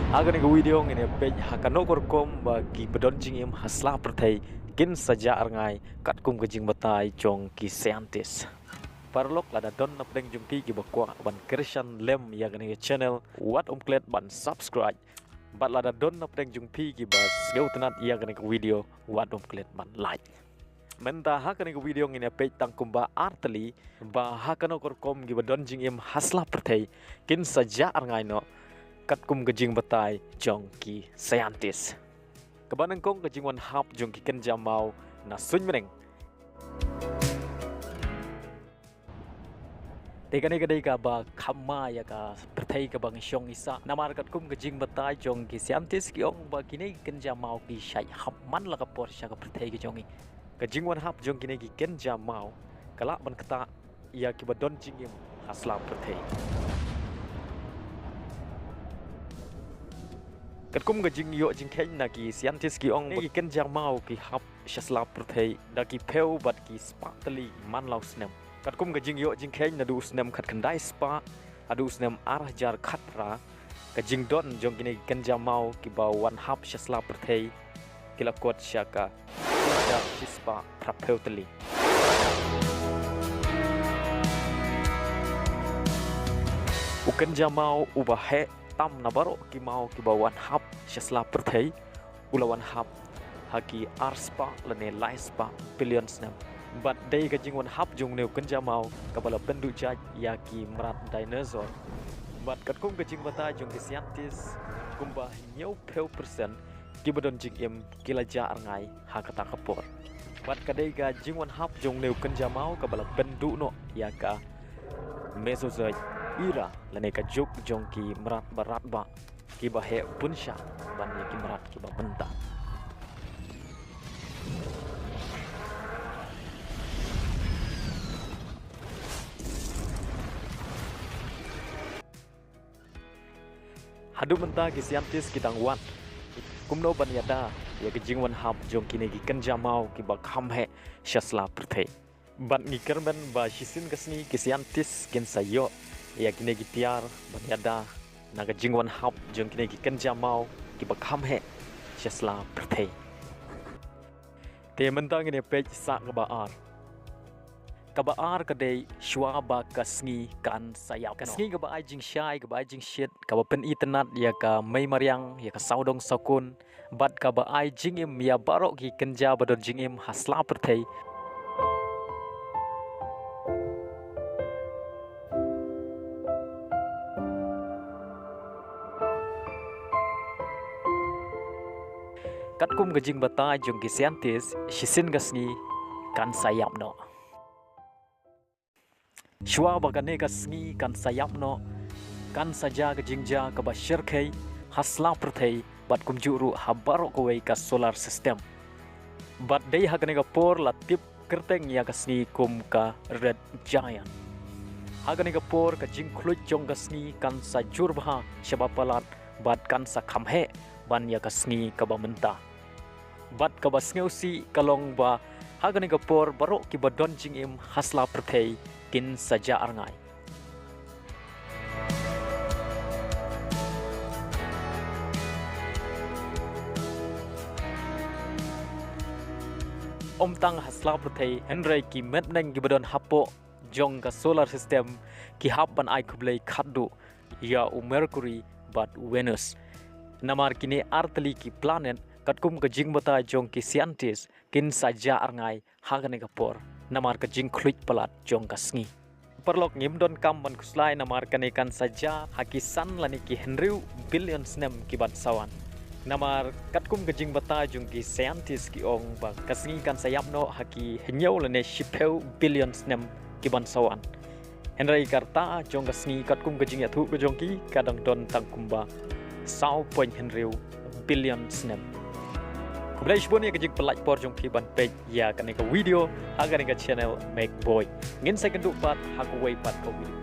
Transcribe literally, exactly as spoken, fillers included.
Ha kane ka video ngin ïa peit ha kano ka rukom ba kiba don jingim ha sla pyrthei kin sa jah rngai katkum ka jingbatai jong ki scientist. Paralok, lada don na pdeng jong phi kiba kwah ban kyrshan lem ïa kane ka channel, wat ym klet ban subscribe. Bad lada don na pdeng jong phi kiba sngewtynnad ïa kane ka video, wat ym klet ban like. Mynta ha kane ka video ngin ïa peit tang kumba ar tylli ba ha kano ka rukom kiba don jingim ha sla pyrthei kin sa jah rngai noh katkum ka jingbatai jong ki scientist. Kaba nyngkong, ka jingwan hap jong ki kynja maw na suiñ bneng. Te kane ka dei kaba kham ma ïa ka pyrthei kaba ngi shong ngi sah. Namar katkum ka jingbatai jong ki scientist ki ong ba kine ki kynja maw ki shait hap man la ka por sha ka pyrthei ka jong ngi. Ka jingwan hap jong kine ki kynja maw ka lah ban ktah ïa kiba don jingim ha sla pyrthei. Katkum ka jingïoh jingkheiñ na ki scientist ki ong ba ki kynja maw ki hap sha sla pyrthei da ki phew bad ki spah tylli man la u snem. Katkum ka jingïoh jingkheiñ naduh u snem khatkhyndai spah haduh u snem ar hajar khatphra, ka jingdon jong kine ki kynja maw kiba wan hap sha sla pyrthei ki la kot sha ka hajar shispah phraphew tylli. U kynja maw uba heh tam na baroh ki maw kiba wan hap sha sla pyrthei u la wan hap ha ki arspah lane laispah billion snem. Bad dei ka jingwan hap jong une u kynja maw kaba la pynduh jait ïa ki mrad dinosaur. Bad katkum ka jingbatai jong ki scientist, kumba hynñiewphew percent kiba don jingim ki la jah rngai ha kata ka por. Bad ka dei ka jingwan hap jong une u kynja maw kaba la pynduh noh ïa ka Mesozoic era lane ka juk jong ki mrad ba radbah kiba heh bun shah ban ïa ki mrad kiba mynta. Haduh mynta ki scientist ki dang wad kumno ban ïada ïa ka jingwan hap jong kine ki kynja maw kiba kham heh sha sla pyrthei. Bad ngi kyrmen ba shisien ka sngi ki scientist kin sa ïoh ïa kine ki tiar ban ïada na ka jingwan hap jong kine ki kynja maw kiba kham heh sha sla pyrthei. Te mynta ngin ïa peit sa kaba ar. Kaba ar ka dei shuwa ba ka sngi kan sa ïap. Ka sngi kaba ai jingshai, kaba ai jingshit, kaba pynitynnad ïa ka mei mariang, ïa ka sawdong sawkun, bad kaba ai jingim ïa baroh ki kynja ba don jingim ha sla pyrthei. Katkum ka jingbatai jong ki scientist, shisien ka sngi kan sa ïap noh. Shuwa ba kane ka sngi kan sa ïap noh, kan sa jia ka jingjia kaba shyrkhei ha sla pyrthei bad kumjuh ruh ha baroh kawei ka solar system. Bad dei ha kane ka por la tip kyrteng ïa ka sngi kum ka red giant. Ha kane ka por ka jingkhluit jong ka sngi kan sa jur bha shaba palat bad kan sa kham heh ban ïa ka sngi kaba mynta. Bad kaba sngewsih ka long ba ha kane ka por baroh kiba don jingim ha sla pyrthei kin sa jah rngai. Ym tang ha sla pyrthei hynrei ki met bneng kiba don hapoh jong ka solar system ki hap ban ai khublei khatduh ïa u Mercury bad Venus. Namar kine artylli ki planet katkum ka jingbatai jong ki scientist kin sa jah rngai ha kane ka por namar ka jingkhluit palat jong ka sngi. Paralok, ngim donkam ban khuslai namar kane kan sa jia ha ki san lane ki hynriew billion snem ki ban sa wan. Namar katkum ka jingbatai jong ki scientist ki ong ba ka sngi kan sa ïap noh ha ki hynñiew lane shiphew billion snem ki ban sa wan. Hynrei ka rta jong ka sngi katkum ka jingïathuh ka jong ki ka dang don tang kumba saw point hynriew billion snem. Khublei shibun ïa ka jingpynlait por jong phi ban peit ïa kane ka video ha kane ka channel Mech Boy. Ngin sa ïakynduh pat ha kawei pat ka video.